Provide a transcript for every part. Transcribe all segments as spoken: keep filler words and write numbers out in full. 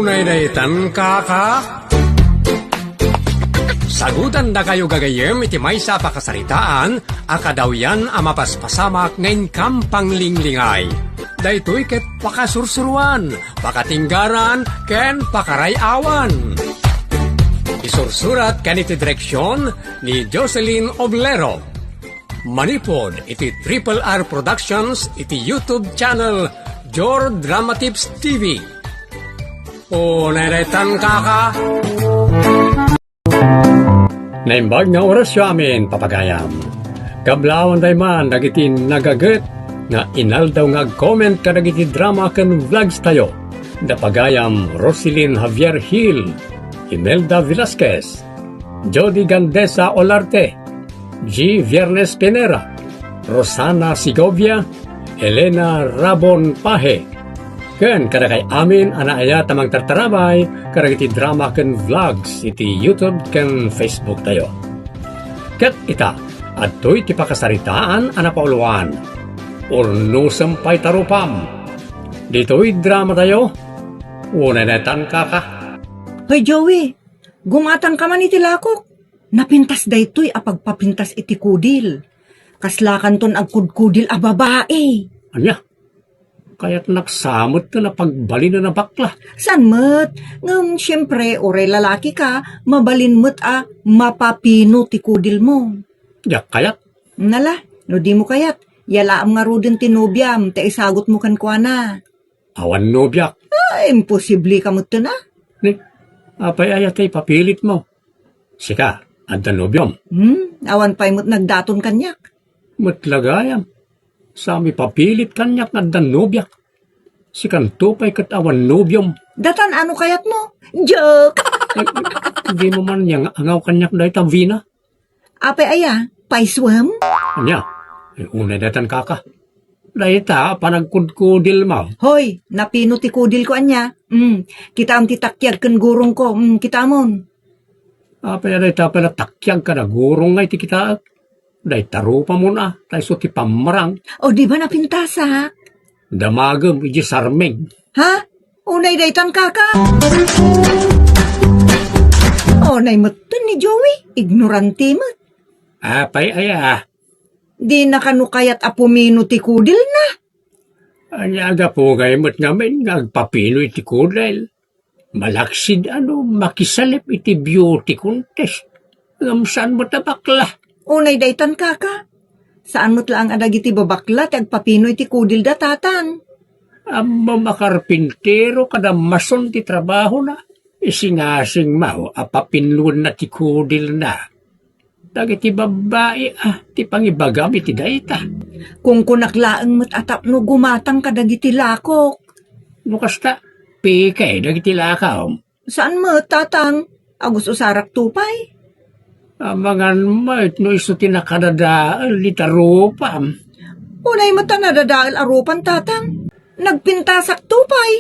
Unay daytan, kaka? Sagutandakayo gagayyem iti maysa a pakasaritaan a kadawyan a mapaspasamak nga inkam panglinglingay. Daytoy ket pakasursuruan, pakatinggaran, ken pakaray-awan. Isursurat ken iti direksyon ni Jocelyn Oblero. Manipud iti Triple R Productions iti YouTube channel Jor Drama Tips T V. Unay daytan, kaka? Naimbag nga orasyo amin, papagayam. Kablaawantay man dagiti nagaget nga inaldaw nga ag-comment kadagiti drama ken vlogs tayo. Da pagayam Rosilin Javier Hill, Imelda Velasquez, Jody Gandesa Olarte, G Viernes Pinera, Rosana Segovia, Elena Rabon Pahe, ken kadakay amin a naayat a mangtartarabay kadagiti drama ken vlogs iti YouTube ken Facebook tayo. Ket ita, adtoy ti pakasaritaan a napauluan. Urnosem pay tarupam. Ditoy drama tayo, unay daytan, kaka? Hoy, Joey, gumatangka man iti lakok. Napintas daytoy a pagpapintas iti kudil. Kaslakanton agkudkudil a babai. Ania? Kayatnak sa met a pagbalinen a bakla. Saan met? Ngem, siyempre, uray lalaki ka, mabalin met a mapapino ti kudil mo. Diak kayat. Nala, no di mo kayat, yalaam ngaruden ti nobiam, ta isagot mo kenkuana. Awan nobiak. Ah, imposible ka met a. Ni, apay aya ti papilit mo? Sika, adda nobiom? Hmm, awan pay met nagdaton kaniak. Met la gayam. Saan a papilit kaniak nga adda nobiak. Sikanto pay ket awan nobiom. Datan ano kayat mo? Joke! Eh, di mo man niya nga angaw kaniak dayta, Vina? Apay aya? Paisuem? Ania? Eh, unay daytan, kaka. Dayta, panagkudkudil mo. Hoy, napino ti kudil ko ania? Hmm, kitaem ti takiag ken gurong ko. Hmm, kitaemon. Apay a dayta pay la takiag kada gurong nga iti kitaek? Dayta rupamon a, ta isu ti pammarang. O, di ba napintasak? Damagem iti sarming. Ha? Unay daytan, kaka? Unay metten ni Joey, ignorante met. Apay aya? Di na kano kayat a pumino ti kudilna. Ania, agapugay met ngamin nga agpapino iti kudil. Malaksid a no makisalip iti beauty contest. Ngem saan met a bakla? Unay daytan, kaka. Saan met laeng a dagiti babakla ti agpapino iti kudilda, tatang. Ammom a karpintero kada mason ti trabahona. Isingasingmo a papinnoenna ti kudilna. Dagiti babbai a ti pangibagam iti dayta. Kunkunak laeng met a tapno gumatang kadagiti lakok. No kasta, pike dagiti lakaw. Saan met, tatang? Agus-usarakto pay. Amangan met no isu ti nakadadael dita rupam. Unay met a nadadael a rupam, tatang. Nagpintasakto pay.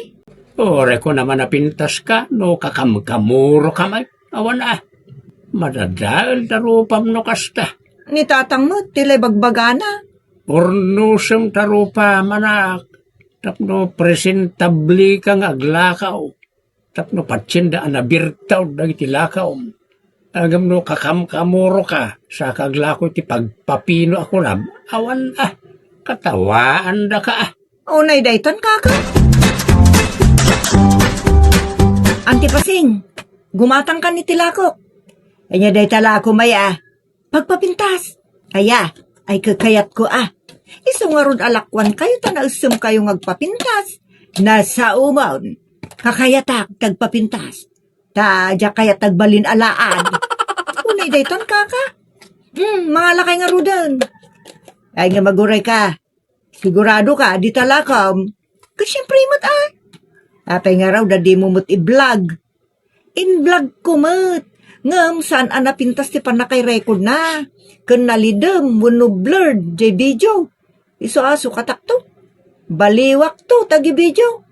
Uray kunam a napintaska no kakamkamurokam ay. Awan a. Madadael ta rupam no kasta. Ni tatang met ti lay bagbagana. Urnosem ta rupam, anak. Tapno presentable ka nga aglakaw. Tapno patienda a nabirtaw dagiti lakawm. Ngem no kakamkamuro ka, saka aglako iti pagpapino a kunam, awan a, katawaandaka a. Unay daytan, kaka. Anti Pasing, gumatang kan iti lakok. Ania dayta lako, may a? Pagpapintas. Aya, ay kakayatko a. Isu ngarud a lakuankayo ta naessemkayo nga agpapintas. Nasaomon. Kakayatak ti agpapintas. Ta diak kayat ti agbalin a laad. Unay daytan, kaka. Hmm, mangalakay ngaruden. Ay nga maguray ka. Sigurado ka, dita lakam. Ket siempre met a. Apay ngarud a dimo met i-vlog? In-vlog ko met. Ngem saan a napintas ti pannakairecordna. Ken nalidem wenno blurred jay video. Isu a sukatakto. Baliwakto ta gi video.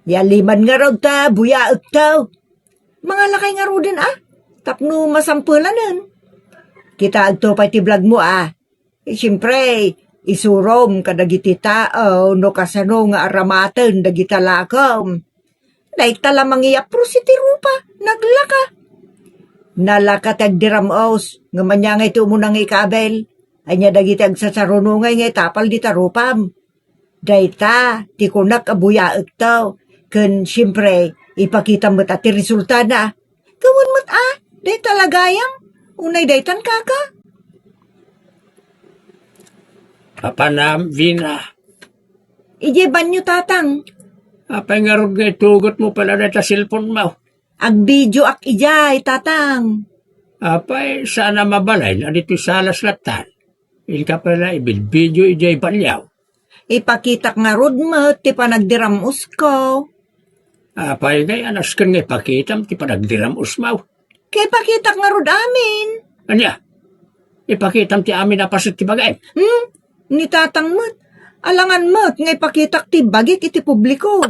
Yaliman ngarud ta buyaekto. Mangalakay ngaruden a. Tapno masampelanen. Kitaekto pay ti vlog mo a. Siempre, isurom kadagiti tao no kasano nga aramaten dagita lakam. Dayta la mangiyapros iti rupa, naglaka. Nalaka ti agdiram-os, ngem ania ngay ti umuna nga ikabel? Ania dagiti agsasarunongay nga itapal dita rupam? Dayta ti kunak a buyaekto, ken siempre, ipakitam met a ti resultana. Gawen met a, dayta la gayam, unay daytan kaka. Apanam, Vina. Idiay banyo, Tatang. Apay ngarud nga itugot mo pala dayta cellphone mo? Agbidio ak idiay, Tatang. Apay, saan a mabalay na ditoy salas lattan? Inka pala ibilbidio idiay banyo. Ipakitak ngarud met ti panagdiram-osko. Apay ngay a nasken nga ipakitam ti panagdiram-os mo? Kaipakitak ngarud amin. Ania? Ipakitam ti amin a paset ti bagim? Hmm? Ni Tatang met. Alangan met nga ipakitak ti bagik iti publiko.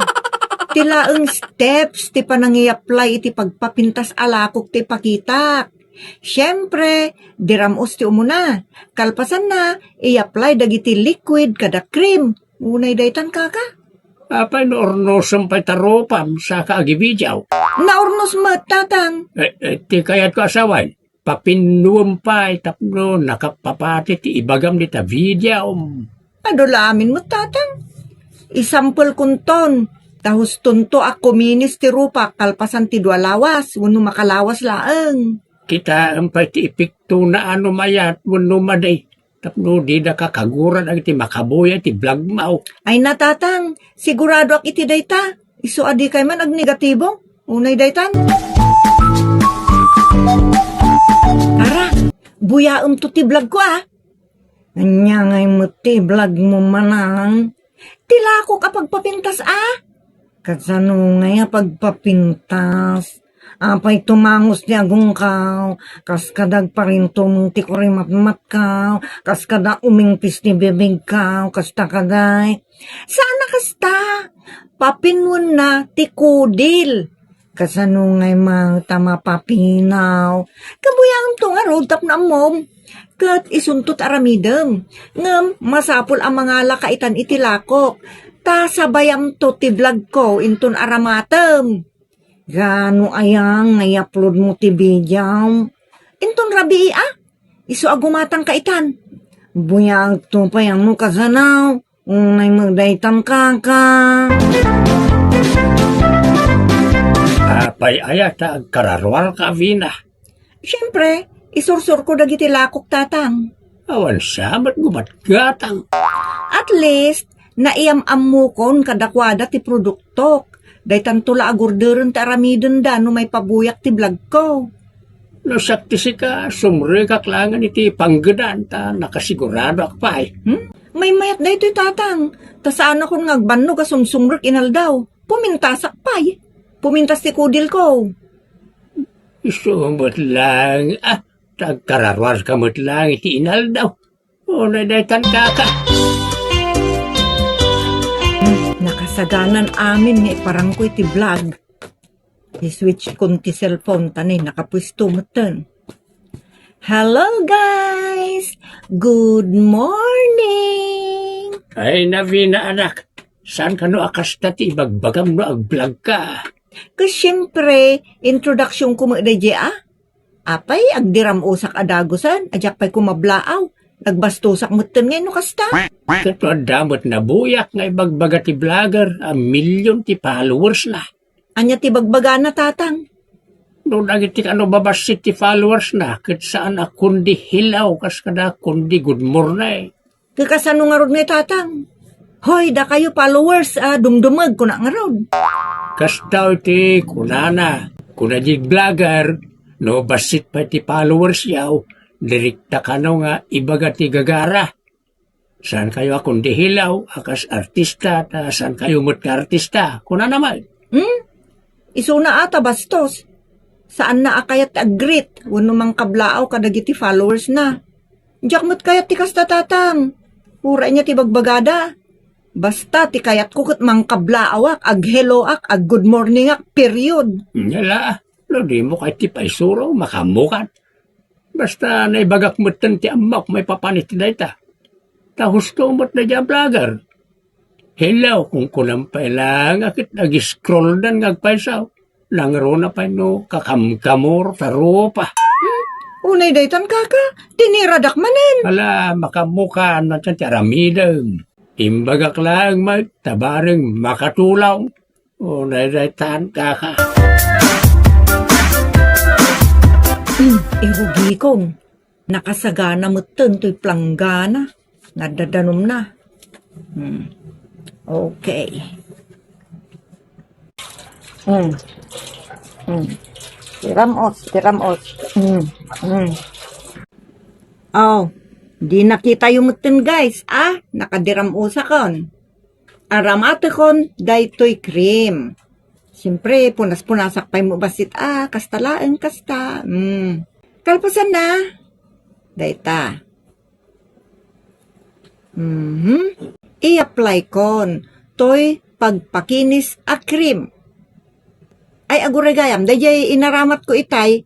Ti laeng steps ti panangiapply iti pagpapintas a lakok ti ipakitak. Siempre, diram-os ti umuna. Kalpasanna, i-apply dagiti liquid kada cream. Unay daytan, kaka. Apay no ornosem pay ta rupam, saka agibidiaw? Naurnos met, Tatang. Eh, eh, ti kayatko a sawen, papinnuem pay tapno nakapapati ti ibagam dita bidiawm. Adu la amin met, Tatang. Isampelkonton, ta hustonto a kuminis ti rupak kalpasan ti dua lawas wenno makalawas laeng. Kitaem pay ti epektona a no mayat wenno madi. Tapno dida kakaguran dagiti makabuya iti vlog mo. Ay na, Tatang, siguradoak iti dayta. Isu a dikay man agnegatibo. Unay daytan. Ara, buyaemto ti vlog ko, a. Ania ngay met ti vlog mo, manang? Ti lakok a pagpapintas, a. Kasano ngay a pagpapintas? Apay tumangos ti agongkaw, kas kada agparintumeng ti kurimatmatkaw, kas kada umingpis ti bibigkaw, kasta kaday. Saan a kasta? Papinwenna ti kudil. Kasano ngay met a mapapinaw? Kabuyaemto ngarud tapno ammom. Ket isunto ti aramidem. Ngem masapul a mangalaka itan iti lakok. Ta sabayamto ti vlog ko inton aramatem. Gaano aya nga i-upload mo ti video? Inton rabii, a? Isu a gumatangka itan. Buyaekto pay a no kasano. Unay met daytan, kaka. Apay aya ta agkararuarka, Vina? Siempre, isursurko dagiti lakok, Tatang. Awan sa met gumatgatang. At least, naiyam-ammokon kadakuada ti produktok. Daytanto la agurderen ti aramidenda no maipabuyak ti vlogko. No siak ti sika, sumrekak laengen iti panggedan ta nakasiguradoak pay. Hmm? Maymayat daytoy, Tatang. Ta saanakon nga agbannog a sumsumrek inaldaw. Pumintasak pay. Pumintas ti kudilko. Isu met laeng, a, ta agkararuarka met laeng iti inaldaw. Unay daytan, kaka. Nakasaganan amin nga iparangko iti vlog. I-switchkon ti cellphone ta nay nakapuesto metten. Hello, guys! Good morning! Ay, Navina, anak. Saan kano a kasta ti ibagbagam no agvlog ka? Ket siempre, introduction ko met daydiay, a? Apay, agdiram-osak a dagusen, a diak pay kumablaaw. Nagbastosak metten ngay no kasta. Ket no adda met nabuyak nga ibagbaga ti vlogger a million ti followers na. Ania ti bagbagana, Tatang? No dagiti kano babassit ti followers na, ket saan a kundi hello, kas kada kundi good morning. Ket kasano ngarud ngay, Tatang? Hoy, dakayo followers a dumdumeg, kuna ngarud. Kasta iti kunana, kuna di vlogger, no bassit pay ti followers yaw, direkta kano nga ibaga ti gagara. Saan kayo a kundi hello, a kas artista, ta saan kayo met nga artista, kunana met. Hmm? Isuna a ta bastos. Saanna a kayat ti ag-greet wenno mangkablaaw kadagiti followers na. Diak met kayat ti kasta, Tatang. Uray ania ti bagbagada. Basta ti kayatko ket mangkablaawak, ag-helloak, ag-good morningak, period. Nia la, no dimo kayat ti paisuro, makaammokan. Basta naibagak metten ti ammok maipapan iti dayta. Ta husto met daydiay a vlogger. Hello, kunkunam pay laeng a ket ag-scrolldan nga agpayso. Nangruna pay no kakamkamor ta rupa. Unay daytan, kaka, tiniradak manen. Ala, makaammokan man ti aramidem. Imbagak laeng met ta bareng makatulong. Unay daytan, kaka. Hmm, irugikon. Nakasagana metten toy planggana. Naddadanumna. Hmm. Okay. Hmm. Hmm. Tiram-os, tiram-os. Hmm. Hmm. Oh, di nakitayo metten, guys. Ah, nakadiram-osakon. Aramatekon daytoy cream. Siyempre, punas-punasak pay mo bassit. Ah, kasta laeng, kasta. Hmm. Kalpasanna, dayta. Mhm. I-apply kon toy pagpakinis a cream. Ay, aguray gayam, dayjay inaramatko itay,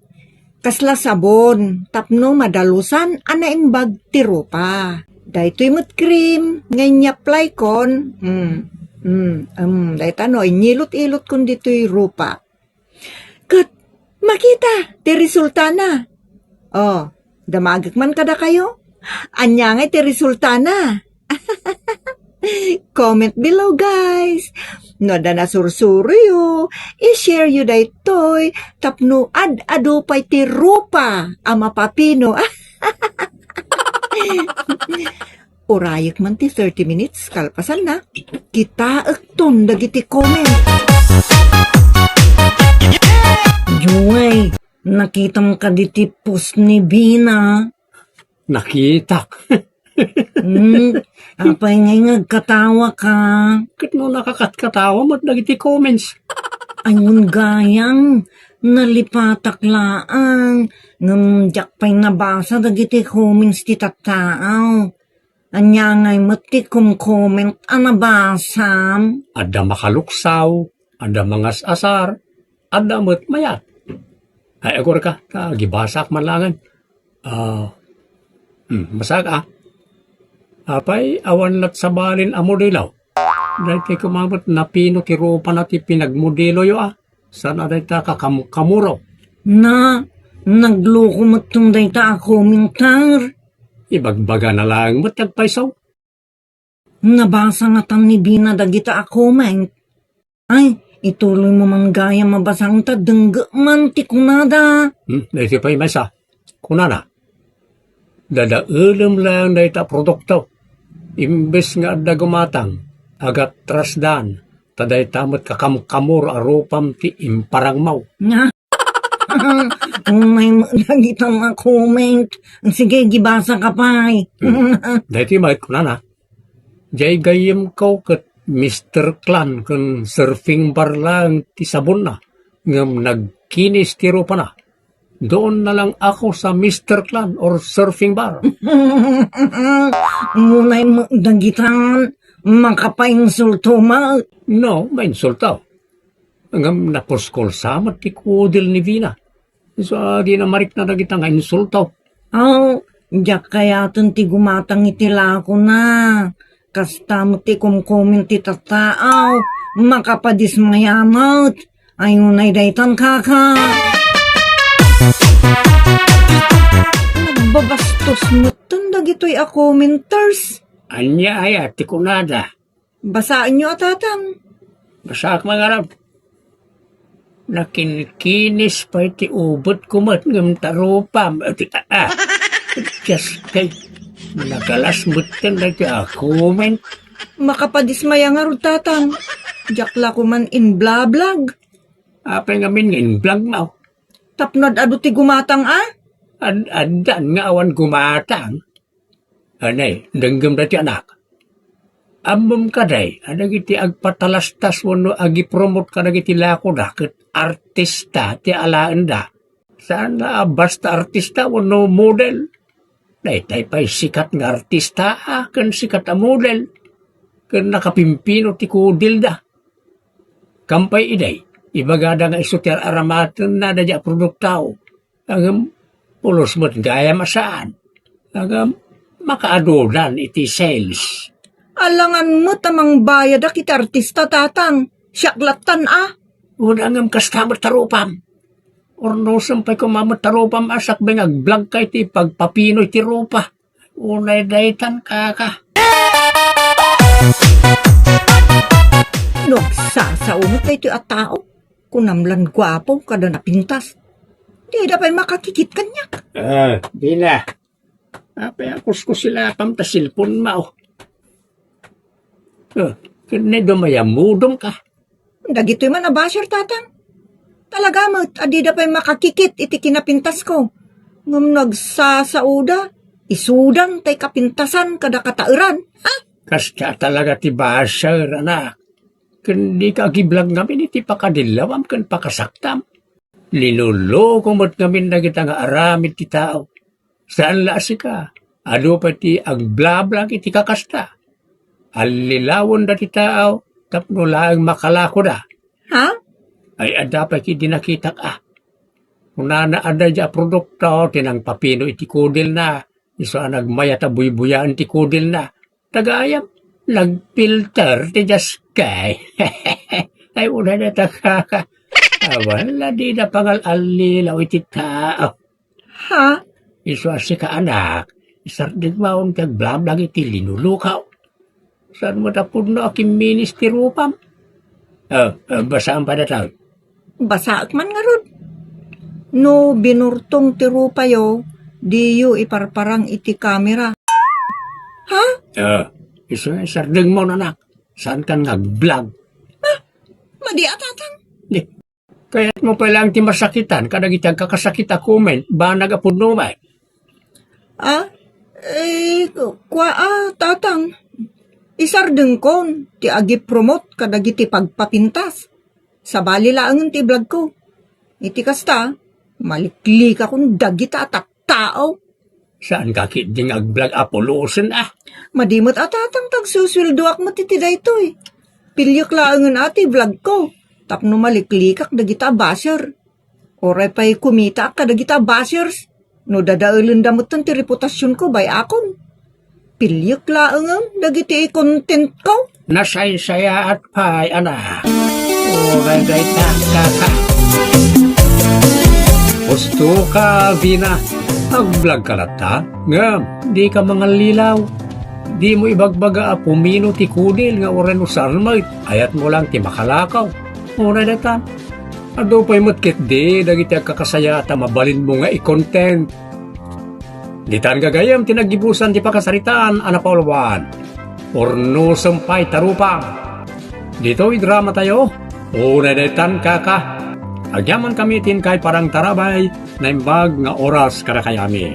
kasla sabon, tapno madalusan a naimbag ti rupa. Daytoy met cream nga inya-apply kon, mm, mm, mm, dayta no, inyilot-ilot kon ditoy rupa. Ket makita ti resultana. Oh, damagek man kadakayo. Ania ngay ti resultana? Comment below, guys. No adda nasursuroyo, i-share yo daytoy tapno ad-adu pay ti rupa a mapapino. Urayek man ti thirty minutes kalpasanna, kitaekton dagiti comment. Joy, nakitam kadi ti post ni Bina? Nakitak. Hmm, apay ngay nga agkatawaka? Ket no nakakatkatawa met dagiti comments. Ay, ngem gayam, nalipatak laeng, ngem diak pay nabasa dagiti comments ti tattao. Ania ngay met ti kumcomment a nabasam? Adda makaluksaw, adda mangas-asar, adda met mayat. Ay, agurka, ta agibasak man laengen. Ah, hmm, basaek, ah. Apay, awan lat sabalin a modelo? Daytoy koma met napino ti rupana ti pinagmodeloyo, ah. Saan a dayta kakamkamuro? Na, nagloko metten dayta a commenter. Ibagbagana laeng met ti agpayso. Nabasa ngatan ni Bina dagita a comment. Ay, ituloymo man gayam a basang ta denggeek man ti kunada. Hmm, daytoy pay maysa. Kunana, dadaelem laeng dayta a produkto. Imbes nga adda gumatang, agatrasdan, ta dayta met kakamkamor a rupam ti imparangmo. Nga? Umay met dagita a comment. Sige, gibasaka pay. Hmm. Daytoy met kunana, diay gayyemko ket Mister Clan ken Surfing Bar laeng ti sabonna, ngem nagkinis ti rupana. Doon na lang ako sa Mister Clan or Surfing Bar. Ngunay met dagitan, makapainsulto met. No, mainsulto. Ngem napuskol sa met ti kudil ni Vina. Isu a dina marikna dagita nga insulto. Aw, diak kayaten ti gumatang iti lakona. Kasta met ti kumcomment ti tattao, makapadismaya met. Ay, unay daytan, kaka. Nagbabastos metten dagitoy a commenters. Ania aya ti kunada? Basaenyo a, tatang. Basaak man ngarud. Nakinkinis pay ti ubetko met ngem ta rupam. Ah, ah. Just kay nagalas metten dagiti a comment. Makapadismaya ngarud, tatang. Diak la koman inblablag. Apay ngamin nga inblagmo? Tapno ad-adu ti gumatang, a? Ad-, addan nga awan gumatang. Anay, denggem daytoy, anak. Ammom kadi a dagiti agpatalastas wenno agipromote kadagiti lakoda ket artista ti alaenda. Saan a basta artista wenno model. Daytay pay sikat nga artista a ken sikat a model. Ken nakapimpino ti kudilda. Kampay idi, ibagada nga isu ti ar-aramatenna daydi a produkto. Ngem, pulos met gayam a saan. Ngem, makaadudan iti sales. Alangan met a mangbayadak iti artista, Tatang. Siak lattan a. Una ngem kasta met tarupam. Urnosem pay koma met tarupam a sakbay nga agblagka iti pagpapino iti rupa. Unay daytan, kaka. No agsasao met daytoy a tao, kunam lan guapo kada napintas. Dida pay makakikit kaniak. Ah, dina. Apay a kuskusilapam ta cellphone mo? Ah, ken ne dumayamudom ka. Dagitoy man a basher, Tatang. Talaga met a dida pay makakikit iti kinapintasko. Ngem no agsasaoda, isudan tay kapintasan kada kataeran. Ha? Kasta talaga ti basher, anak. Ken dika agiblag ngamin iti pakadillawam ken pakasaktam. Linuloko met ngamin dagita nga aramid ti tao. Saan la a sika, adu pay ti agblablag iti kakasta. Allilawenda ti tao tapno laeng makalakoda. Ha? Ay, adda pay ketdi nakitak a. Kunana a daydiay a produkto ti nangpapino iti kudelna, isu a nagmayat a buybuyaen ti kudelna. Tagayam, nagfilter ti diaskay. Ay, unay dayta, kaka. Awan la dida pangal-allilaw iti tao. Ha? Isu a sika, anak, isardengmon ti agblablag iti linulukaw. Saan met a pudno a kimminis ti rupam? Ah, ah, basaam pay dayta. Basaek man ngarud. No binurtong ti rupayo, diyo iparparang iti kamera. Ha? Ah, isu nga isardengmon, anak. Saankan nga agblog. Ah, madi a, Tatang. Di. Kayatmo pay laeng ti masakitan kadagiti agkakasakit a comment, banag a pudno pay. Ah, eh, ku-, kua a, Tatang. Isardengkon ti agipromote kadagiti pagpapintas. Sabali laengen ti iblagko. Iti kasta, maliklikakon dagita a tattao. Saanka ketdi nga agblog a pulosen a? Madi met a, Tatang, ta agsusueldoak met iti daytoy. Pilyek laengen a ti iblagko tapno maliklikak dagita a basher. Uray pay kumitaak kadagita a bashers no dadaelenda metten ti reputasionko, bay-akon. Pilyek laengen dagiti i-contentko. Nasaysayaat pay, anak. Uray dayta, kaka. Husto ka, Vina. Agblog ka latta, ngem dika mangallilaw. Dimo ibagbaga a pumino ti kudel nga uray no saan met, ayatmo lang ti makalakaw. Uray dayta. Adu pay met ketdi dagiti agkakasayaat a mabalinmo nga i-content. Ditan gagayyem ti naggibusan ti pakasaritaan a napauluan. Urnosem pay ta rupam. Ditoy dramatayo, unay daytan, kaka. Agyamankami ti inkay parangtarabay, naimbag nga oras kadakayami.